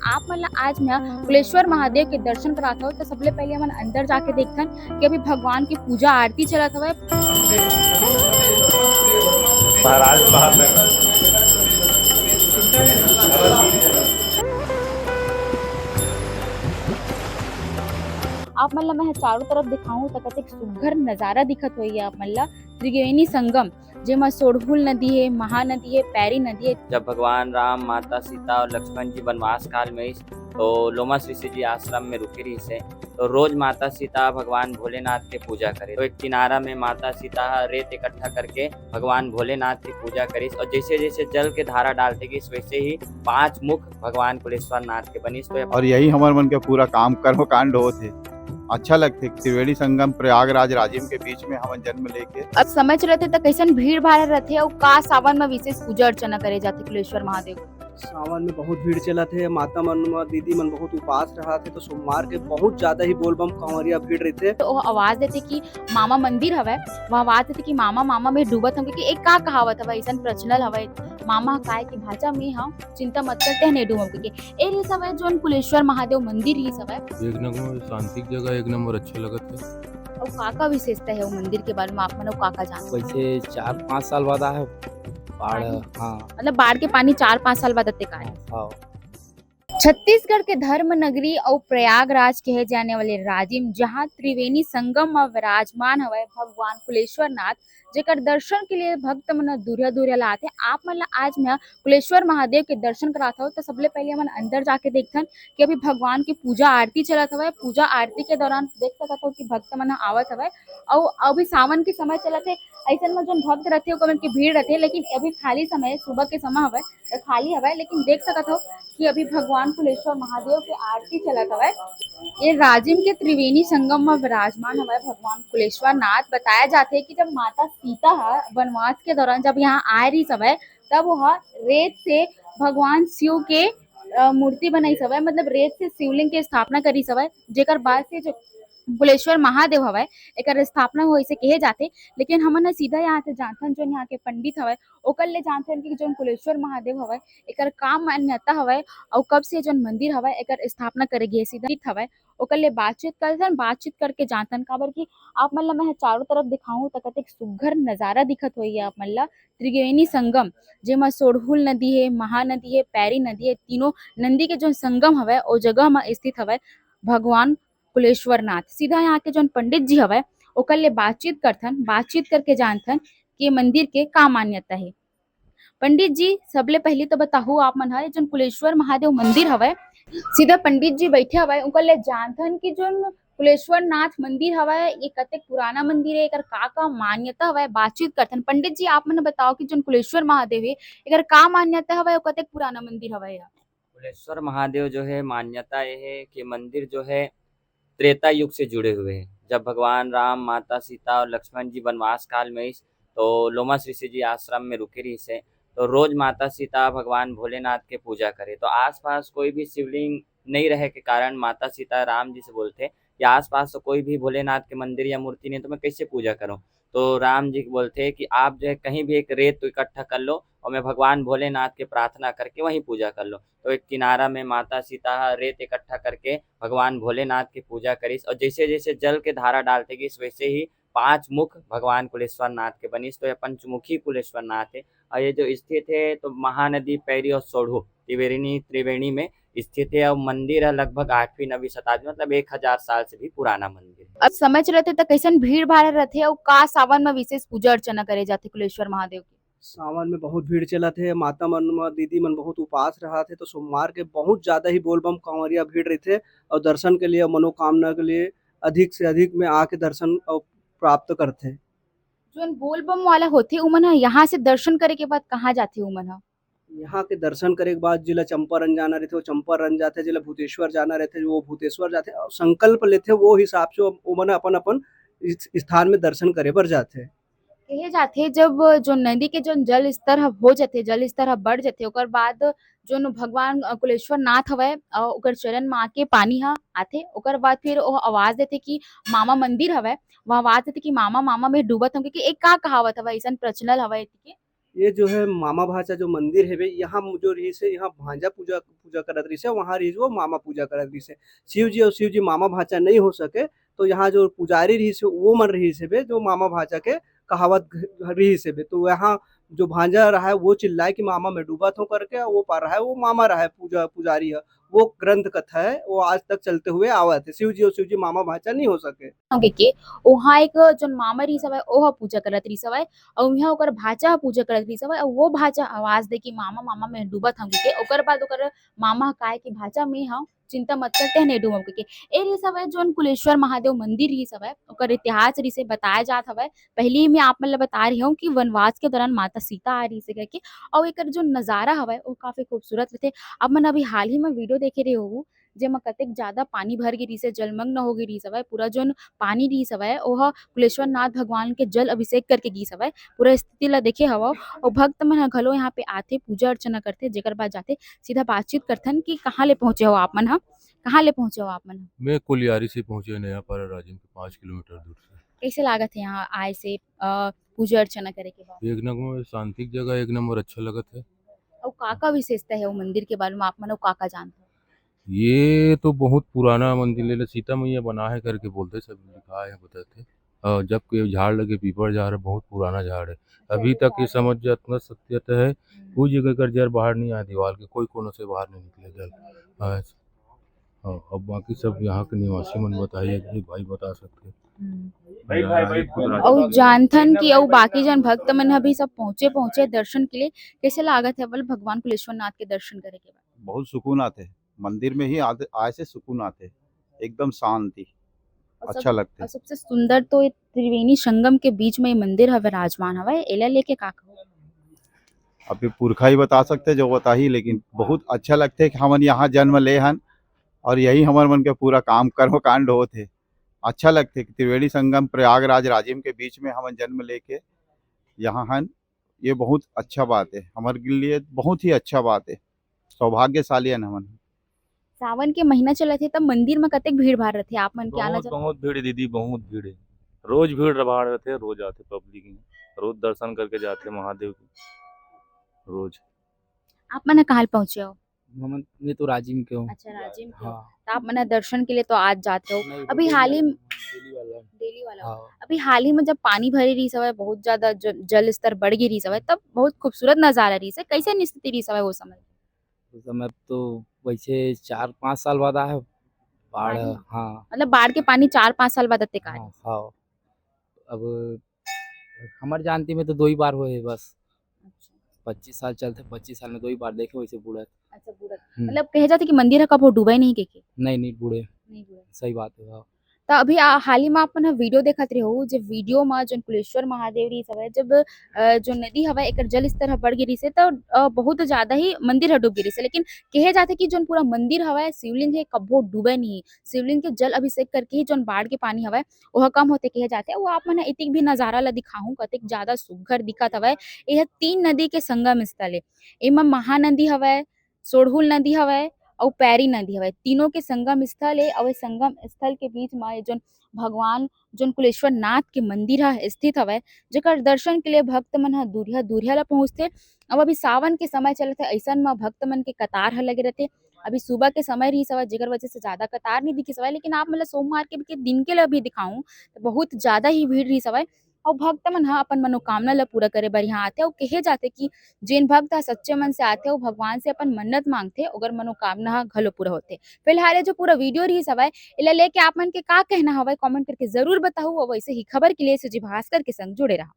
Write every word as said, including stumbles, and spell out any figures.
आप मन ला आज मैं कुलेश्वर महादेव के दर्शन करात हव, तो सबले पहले हमन अंदर जाके देखथन कि अभी भगवान की पूजा आरती चलत हवय। महाराज बाहर में। आप मन ला मैं चारों तरफ दिखाऊं, त कतेक सुघ्घर नजारा दिखत होही आप मन ला। त्रिवेणी संगम, जेमा सोढ़हुल नदी हे, महानदी हे, पैरी नदी हे। जब भगवान राम, माता सीता और लक्ष्मण जी वनवास काल में आइस, तो लोमस ऋषि जी आश्रम में रुके रहिस हे। तो रोज माता सीता भगवान भोलेनाथ के पूजा करे। तो एक किनारा में माता सीता ह रेत इकट्ठा करके भगवान भोलेनाथ की पूजा करिस, और जैसे जैसे जल के धारा डालते गिस, वैसे ही पांच मुख भगवान कुलेश्वर नाथ के बनिस। तो ये और यही हमर मन के पूरा काम कर्म कांड होत हे। अच्छा लगथे त्रिवेणी संगम प्रयागराज राजिम के बीच में हमन जन्म लेके। अब समय चलत हे त कैसन भीड़ भाड़ रहथे, अउ का सावन में विशेष पूजा अर्चना करे जाथे कुलेश्वर महादेव? सावन में बहुत भीड़ चलत हे। माता मन, दीदी मन बहुत उपास रहत हे, तो सोमवार के बहुत ज्यादा ही बोलबम कांवरिया भीड़ रहिथे। तो वो आवाज देथे कि मामा मंदिर हवय, वो आवाज देथे कि मामा, मामा मैं डूबत हूँ, क्योंकि एक का कहावत हवय, ऐसन प्रचलन हवय, मामा काय कि भाचा मैं हूँ, चिंता मत कर, तैं नहीं डूबम, क्योंकि ए रहिस हवय जोन कुलेश्वर महादेव मंदिर रहिस हवय। एक नंबर शांति की जगह, एक नंबर अच्छा लगत हे। अउ का का विशेषता हे वो मंदिर के बारे में आप मन अउ का का जानते? वैसे चार पाँच साल बाद आए हो बाढ़। पानी? हाँ। मतलब बाढ़ के पानी चार पाँच साल बाद अतेक आए। हाँ। छत्तीसगढ़ के धर्म नगरी अउ प्रयागराज कहे जाने वाले राजिम, जहां त्रिवेणी संगम म विराजमान हवय भगवान कुलेश्वर नाथ, जेकर दर्शन के लिए भक्त मन दूरिया दूरिया ला आथे। आप मन ला आज मैं कुलेश्वर महादेव के दर्शन करात हव, तो सबले पहले हमन अंदर जाके देखथन कि अभी भगवान की पूजा आरती चलत हवय। पूजा आरती के दौरान देख सकत हव कि भक्त मन आवत हवय, अउ अभी सावन के समय चलत हे, अइसन म जोन भक्त रथे, ओकर मन के भीड़ रथे, लेकिन अभी खाली समय, सुबह के समय हवय, त खाली हवय, लेकिन देख सकत हव कि अभी भगवान कुलेश्वर महादेव के आरती चलत हवय। ये राजिम के त्रिवेणी संगम म विराजमान हवय भगवान कुलेश्वर नाथ। बताया जाथे कि जब माता सीता ह वनवास के दौरान जब यहाँ आए रहिस हवय, तब वह रेत से भगवान शिव के, अ, मूर्ति बनाइस हवय, मतलब रेत से शिवलिंग के स्थापना करिस हवय, जेकर बाद से जो कुलेश्वर महादेव हवय, एकर स्थापना होइस हे कहे जाथे। लेकिन हमन ह सीधा यहाँ से जानथन, जोन यहाँ के पंडित हवय, ओकर ले जानथन कि जोन कुलेश्वर महादेव हवय, एकर का मान्यता हवय, अउ कब से जोन मंदिर हवय, एकर स्थापना करे गे हे, सीधा हवय, ओकर ले बातचीत करथन। बातचीत करके जानथन, काबर कि आप मन ला मैं ह चारों तरफ दिखाऊं, त कतेक सुघ्घर नजारा दिखत होही आप मन ला। त्रिवेणी संगम, जेमा सोढ़हुल नदी हे, महानदी हे, पैरी नदी हे, तीनों नदी के जोन संगम हवय, ओ जगह म स्थित हवय भगवान कुलेश्वर नाथ। सीधा यहाँ के जोन पंडित जी हवय, ओकर ले बातचीत करथन, बातचीत करके जानथन कि ये मंदिर के का मान्यता हे। पंडित जी, सबले पहली तो बताहू आप मन ह, ये जोन कुलेश्वर महादेव मंदिर हवय, सीधा पंडित जी बैठे हवय, उनकर ले जानथन कि जोन कुलेश्वर नाथ मंदिर हवय, ये कतेक पुराना मंदिर हे, एकर का-का मान्यता हवय, बातचीत करथन। पंडित जी, आप मन बताओ कि जोन कुलेश्वर महादेव हे, एकर का मान्यता हवय अउ कतेक पुराना मंदिर हवय ये? कुलेश्वर महादेव जो है, मान्यता ये है कि मंदिर जो है, त्रेता युग से जुड़े हुए हैं। जब भगवान राम, माता सीता और लक्ष्मण जी वनवास काल में इस, तो लोमस ऋषि जी आश्रम में रुके रहिस हे, तो रोज माता सीता भगवान भोलेनाथ के पूजा करे। तो आसपास कोई भी शिवलिंग नहीं रहे के कारण माता सीता राम जी से बोलथे कि आसपास तो कोई भी भोलेनाथ के मंदिर या मूर्ति नहीं, तो मैं कैसे पूजा करूं? तो राम जी बोलथे कि आप जो है कहीं भी एक रेत तो इकट्ठा कर लो और मैं भगवान भोलेनाथ के प्रार्थना करके वहीं पूजा कर लो। तो एक किनारा में माता सीता ह रेत इकट्ठा करके भगवान भोलेनाथ की पूजा करिस और जैसे जैसे जल के धारा डालते गिस वैसे ही पांच मुख भगवान कुलेश्वर नाथ के बनिस। तो ये पंचमुखी कुलेश्वर नाथ है और ये जो स्थित है तो महानदी, पैरी और सोढ़ू त्रिवेणी, त्रिवेणी में स्थित है और मंदिर है लगभग आठवीं नवीं शताब्दी, मतलब एक हजार साल से भी पुराना मंदिर है। अब समय चलत हे त कैसन भीड़ भाड़ रहथे अउ का सावन में विशेष पूजा अर्चना करे जाथे कुलेश्वर महादेव के? सावन में बहुत भीड़ चलत हे, माता मन म दीदी मन बहुत उपास रहत हे, तो सोमवार के बहुत ज्यादा ही बोलबम कांवरिया भीड़ रहिथे और दर्शन के लिए, मनोकामना के लिए अधिक से अधिक में आके दर्शन अउ प्राप्त करथे। जोन बोलबम वाला होथे, उमन ह यहाँ से दर्शन करे के बाद कहाँ जाथे उमन ह? यहाँ के दर्शन करे के बाद जिला चंपारण जाना रहिथे, वो चंपारण जाथे, जिला भूतेश्वर जाना रहिथे, वो भूतेश्वर जाथे और संकल्प लेथे, वो हिसाब से ओमन अपन अपन इस स्थान में दर्शन करे बर जाथे। कहे जाथे, जब जो नदी के जो जल स्तर ह हो जथे, जल स्तर ह बढ़ जथे, ओकर बाद जो न भगवान, अ, कुलेश्वर नाथ हवय, अ, ओकर चरण म आके पानी ह आथे, ओकर बाद फिर ओ आवाज देथे कि मामा मंदिर हवय, वो आवाज देथे कि मामा, मामा मैं डूबत हूँ, क्योंकि एक का कहावत हवय, अइसन प्रचलन हवय एती के। ये जो है मामा भांचा जो मंदिर हेबे, यहाँ जो रहिस हे, यहाँ भांजा पूजा, पूजा करत रहिस हे, वहाँ रहिस वो मामा पूजा करत रहिस हे। शिव जी और शिव जी मामा भांचा नहीं हो सके, तो यहाँ जो पुजारी रहिस हे, वो मन रहिस हेबे, जो मामा भांचा के कहावत घ-, रहिस हेबे। तो यहाँ जो भांजा रहा है, वो चिल्लाए कि मामा मैं डूबत हूँ करके, वो पार रहा है, वो मामा रहा है, पूजा, पुजारी है। वो ग्रंथ कथा है, वो आज तक चलते हुए आवत है। शिव जी और शिव जी मामा भांचा नहीं हो सके। ओके, के ओहाँ एक जोन मामा रहिस हवय, ओह पूजा करत रहिस हवय, अउ इहाँ ओकर भांचा ह पूजा करत रहिस हवय, अउ वो भांचा आवाज दे कि, "मामा, मामा, मैं डूबत हंव," कहिके। ओकर बाद ओकर मामा ह कहे कि, "भांचा, मैं हंव, चिंता मत कर, तें नइ डूबव," कहिके। ए रहिस हवय, जोन कुलेश्वर महादेव मंदिर रहिस हवय, ओकर इतिहास रहिस हे, बताए जात हवय। पहिली मैं आप मन ल बता रही हूँ कि वनवास के दौरान माता सीता आ रहिस हे कहिके, अउ एकर जो नजारा हवय, वो काफी खूबसूरत रहिथे। आप मन अभी हाल ही में वीडियो देखे रहे होहू, जेमा कतेक ज्यादा पानी भर गे रिहिस हे, जलमग्न हो गे रिहिस हवय। पूरा जोन पानी रिहिस हवय, ओह कुलेश्वर नाथ भगवान के जल अभिषेक करके गिस हवय। पूरा स्थिति ला देखे हवव। अउ भक्त मन ह घलो यहाँ पे आथे, पूजा अर्चना करथे, जेकर बाद जाथे। सीधा बातचीत करथन कि कहाँ ले पहुँचे हो आप मन ह, कहाँ ले पहुँचे हो आप मन ह? मैं कोलियारी से पहुँचे, नयापारा राजिम के पाँच किलोमीटर दूर से। कैसे लागत है यहाँ आए से, अ, पूजा अर्चना करे के बाद? एक नंबर शांति की जगह, एक नंबर अच्छा लगत है। अउ का-का विशेषता है वो मंदिर के बारे में आप मन अउ का-का जानते हो? ये तो बहुत पुराना मंदिर, ले ले सीता मैया बनाए हे करके बोलथे, सब लिखाए हे, बताथे। अ, जबकि झाड़ लगे, पीपर झाड़ हे, बहुत पुराना झाड़ हे। अभी तक ये समझ जात ना सत्यता है, कोई जगह कर जर बाहर नहीं आए, दीवार के कोई कोनो से बाहर नहीं निकले जल। हाँ, हाँ, अब बाकी सब यहाँ के निवासी मन बताइए, ये भाई बता सकते हैं। हम्म। यहाँ एक कुदरत अउ जानथन कि अउ बाकी जन भक्त मन ह भी सब पहुँचे, पहुँचे दर्शन के लिए। कैसे लागत है बल भगवान कुलेश्वर नाथ के दर्शन करे के बाद? बहुत सुकून आथे, मंदिर में ही आते, आए से सुकून आथे, एकदम शांति, अउ सब-, अच्छा लगथे। अउ सबसे सुंदर तो ये त्रिवेणी संगम के बीच में ये मंदिर ह विराजमान हवय, एला लेके का कहो? अभी पुरखा ही बता सकथे जो बताही, लेकिन बहुत अच्छा लगथे कि हमन यहाँ जन्म ले हन और यही हमर मन के पूरा काम कर्म कांड होत हे। अच्छा लगथे कि त्रिवेणी संगम प्रयागराज राजिम के बीच में हमन जन्म लेके यहाँ हन, ये बहुत अच्छा बात है, हमारे लिए बहुत ही अच्छा बात है, सौभाग्यशाली हन हमन। सावन के महीना चलत हे, तब मंदिर में कतेक भीड़ भाड़ रथे आप मन के आना बहुत, जाना? बहुत भीड़ है दीदी, बहुत भीड़ है। रोज भीड़ भाड़ रथे, रोज आथे पब्लिक, रोज दर्शन करके जाथे महादेव के, रोज। आप मन ह कहाँ ले पहुँचे हो? हमन, मैं तो राजिम के हूँ। अच्छा, राजिम के हो। हाँ। तो आप मन ह दर्शन के लिए तो आज जाते हो। नहीं, अभी daily हाल ही वाला हूँ, daily वाला हूँ। Daily वाला हो। हाँ। अभी हाल ही में जब पानी भरे रहिस हवय, बहुत ज्यादा ज-, जल स्तर बढ़ गे रहिस हवय, तब बहुत खूबसूरत नजारा रहिस हे। कैसे स्थिति रहिस हवय वो समय? उस समय तो वैसे चार पाँच साल बाद आए बाढ़। पानी? हाँ। मतलब बाढ़ के पानी चार पाँच साल बाद अतेक आए? हाँ, हाँ। अब हमर जानती में तो दो ही बार होए हे बस। अच्छा। पच्चीस साल चलथे, पच्चीस साल में दो ही बार देखे वैसे बूड़त। अच्छा, बूड़त। हम्म। मतलब कहे जाथे कि मंदिर ह कभू डूबे नहीं कहिके? नहीं, नहीं बूड़े। नहीं बूड़े। सही बात है, हाँ। तो अभी आ, हाल ही में आप मन ह वीडियो देखत रहे हो, जब वीडियो में जोन कुलेश्वर महादेव रहिस हवय, जब, अ, जो नदी हवय एकर जल स्तर ह बढ़ गे रहिस हे, तो, अ, बहुत ज्यादा ही मंदिर ह डूब गे रहिस हे। लेकिन कहे जाथे कि जोन पूरा मंदिर हवय शिवलिंग हे, कभू डूबे नहीं। शिवलिंग के जल अभिषेक करके ही जोन बाढ़ के पानी हवय, ओह कम होथे कहे जाथे। अउ आप मन ह एतिक भी नजारा ल दिखाहूँ, कतेक ज्यादा सुग्घर दिखत हवय। एह तीन नदी के संगम स्थल ए। एमा महानदी हवय, सोढ़ुल नदी हवय अउ पैरी नदी हवय। तीनों के संगम स्थल ए। अउ ए संगम स्थल के बीच म ए जोन भगवान, जोन कुलेश्वर नाथ के मंदिर ह स्थित हवय, जेकर दर्शन के लिए भक्त मन ह दूरिहा-दूरिहा ल पहुंचथे। अब अभी सावन के समय चलत हे, अइसन म भक्त मन के कतार ह लगे रहिथे। अभी सुबह के समय रिहिस हवय, जेकर वजह से ज्यादा कतार नइ दिखिस हवय, लेकिन आप मन ल सोमवार के, के दिन के ल भी दिखाहूँ, त बहुत ज्यादा ही भीड़ रिहिस हवय। अउ भक्त मन ह अपन मनोकामना ल पूरा करे बर इहाँ आथे। अउ कहे जाथे कि जेन भक्त ह सच्चे मन से आथे, अउ भगवान से अपन मन्नत मांगथे, ओकर मनोकामना ह घलो पूरा होथे। फिलहाल ये जो पूरा वीडियो रिहिस हवय, एला लेके आप मन के का कहना हवय, comment करके जरूर बताहू। अउ वैसे ही खबर के लिए सुजी भास्कर के संग जुड़े रहा।